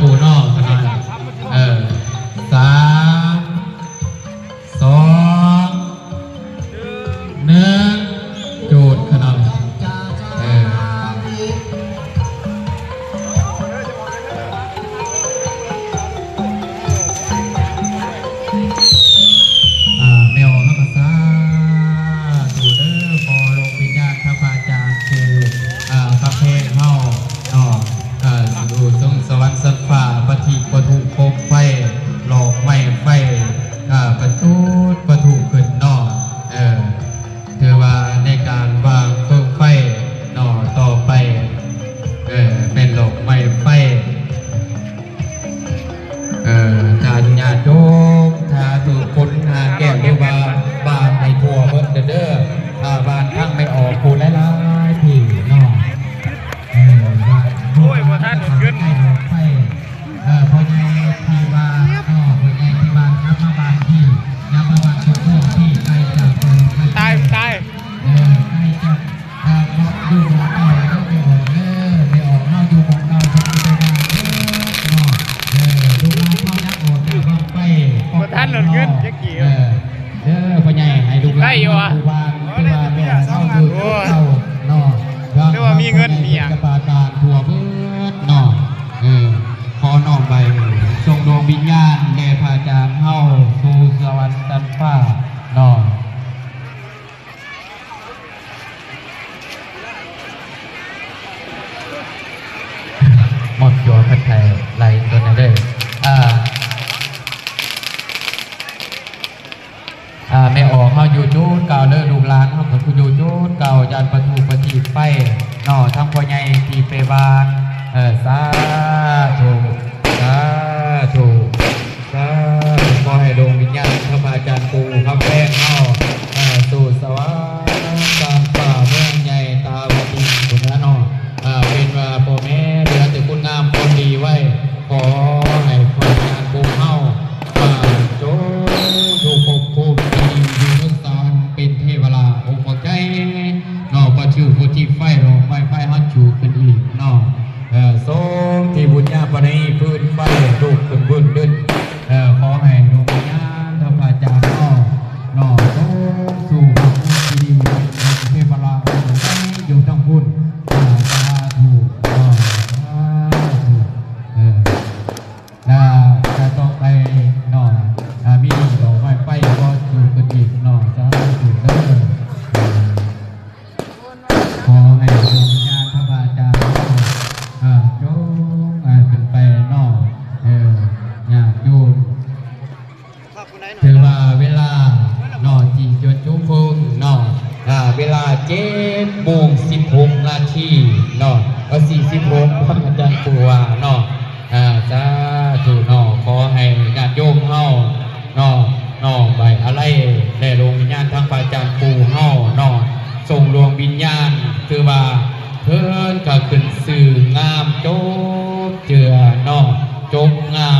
ຜູ້ເນາະຂະນ້ອຍ ເອີ ສາມ ສອງ ໜຶ່ງ ຈູດຂະນ້ອຍ ເອີ ອາ ແມ່ອອກເຮົາກໍສາທຸເດີ ຂໍດວງວິນຍານພະອາຈານຜູ້ ເອີ ພະແພງເຮົາເນາະ ເອີ ຢູ່ສົງສະຫວັນຊັ້ນຟ້າ ປະທີປະທຸໂຄມໄຟ ຫຼອກໄມ້ໄຟ ເອີ ປະຈຸດປະທຸຂຶ້ນເນາະ ເອີ ຖືວ່າໃນການວາງເຟືອງໄຟເນາະ ຕໍ່ໄປ ເອີ ແມ່ນຫຼອກໄມ້ໄຟ ເອີ ທ່ານຍາດໂຍມ ຖ້າຖືກຄົນຫາແກ້ວ ຫຼືວ່າບ້ານໃຫ້ທົ່ວເບິດເດີ ຖ້າບ້ານທາງແມ່ອອກຜູ້ຫຼາຍໆທີ່ເນາະ ເອີ ໂອ້ຍ ບໍ່ທັນ ຂຶ້ນ ໃກ້ດອກໄຟ ເອີ ພໍ່ໃຫຍ່ທີ່ວ່າ ພໍ່ໃຫຍ່ທີ່ວ່າ ກັບມາບ້ານທີ່ ກັບມາບ້ານໂຄກໂພນທີ່ ໄກຈາກຕົວເມືອງ ຕາຍ ຕາຍ ເອີ ໄກຈາກ ເອີ ເພາະຢູ່ໝ່ອງເກົ່າແລ້ວ ແມ່ອອກເດີ ແມ່ອອກເຮົາຢູ່ໝ່ອງເກົ່າ ເພິ່ນຊິໄປບ້ານເນາະ ເອີ ລູກຫຼານເຮົາຍັງອອກຈາກບ້ານໄປ ບໍ່ທັນໂດນເງິນຈັກກີ້ ເອີ ເດີ ພໍ່ໃຫຍ່ໃຫ້ລູກຫຼານເຮົາຢູ່ບ້ານ ຄືວ່າແມ່ອອກເຮົາຢູ່ເກົ່າເນາະ ຫຼືວ່າມີເງິນມີຫຍັງ ເພິ່ນກະປະກາດທົ່ວເບິດເນາະ ເອີ ຂໍນ້ອມໄປສົ່ງດວງວິນຍານແດ່ພະອາຈານເຮົາສູ່ສະຫວັນຊັ້ນຟ້າເນາະ. ໝົດຕົວເພິ່ນໄທໄລ່ຕົວນັ້ນເດີ ອ່າ ອ່າ ແມ່ອອກເຮົາຢູ່ຈຸດເກົ່າເດີ ລູກຫຼານເຮົາກໍຢູ່ຈຸດເກົ່າ ຢ້ານປະທຸປະທີບໄຟເນາະ ທັງພໍ່ໃຫຍ່ທີ່ໄປບ້ານ ເອີ ສາທຸ ສາທຸ ສາທຸ ຂໍໃຫ້ດວງວິນຍານຂອງພະອາຈານປູ່ຄຳແພງເຮົາ ເອີ ສູ່ສະຫວັນຊັ້ນຟ້າເມືອງໃຫຍ່ຕາວະຕີພຸ້ນລະເນາະ ເອີ ເປັນວ່າພໍ່ແມ່ເຫຼືອແຕ່ຄຸນງາມຄວາມດີໄວ້ ຂໍໃຫ້ພະອາຈານປູ່ເຮົາ ເອີ ຈົ່ງຢູ່ພົບພູມທີ່ດີ ຢູ່ເທິງສະຫວັນ ເປັນເທວະລາອົງພະໃຫຍ່ເນາະ ປະຈຸດປະທີບໄຟ ດອກໄມ້ໄຟເຮົາຈູດຂຶ້ນອີກເນາະ ເອີ ສົມທີ່ບຸນຍາບາລະມີ ຟືນໄຟລຸກຂຶ້ນວືນວືນ ເອີ ຂໍໃຫ້ດວງວິນຍານທາງພະອາຈານເຮົາເນາະ ສົ່ງສູ່ພະພູມທີ່ດີ ເປັນເທວະລາຢູ່ທາງພຸ້ນ ເອີ ສາທຸເນາະ ສາທຸ ເອີ ລະກະຕໍ່ໄປເນາະ ຖ້າມີດອກໄມ້ໄຟກໍຈູດຂຶ້ນອີກເນາະ ສາທຸເດີ ຂໍໃຫ້ດວງວິນຍານພະອາຈານເຮົາ ເອີ ຈົ່ງ ເອີ ຂຶ້ນໄປເນາະ ເອີ ຍາດໂຍມ ຖືວ່າເວລາເນາະ ທີ່ຈວນຈຸເພິ່ງເນາະ ເອີ ເວລາເຈັດໂມງສິບຫົກນາທີເນາະ ເອີ ສີ່ສິບຫົກ ພະອາຈານປູ່ວ່າເນາະ ເອີ ສາທຸເນາະ ຂໍໃຫ້ຍາດໂຍມເຮົາ ເນາະ ນ້ອມໄວ້ອາໄລແດ່ດວງວິນຍານທາງພະອາຈານປູ່ເຮົາເນາະ ສົ່ງດວງວິນຍານ ຖືວ່າເພິ່ນກະຂຶ້ນຊື່ງາມຈົບເຈືອເນາະ ຈົບງາມ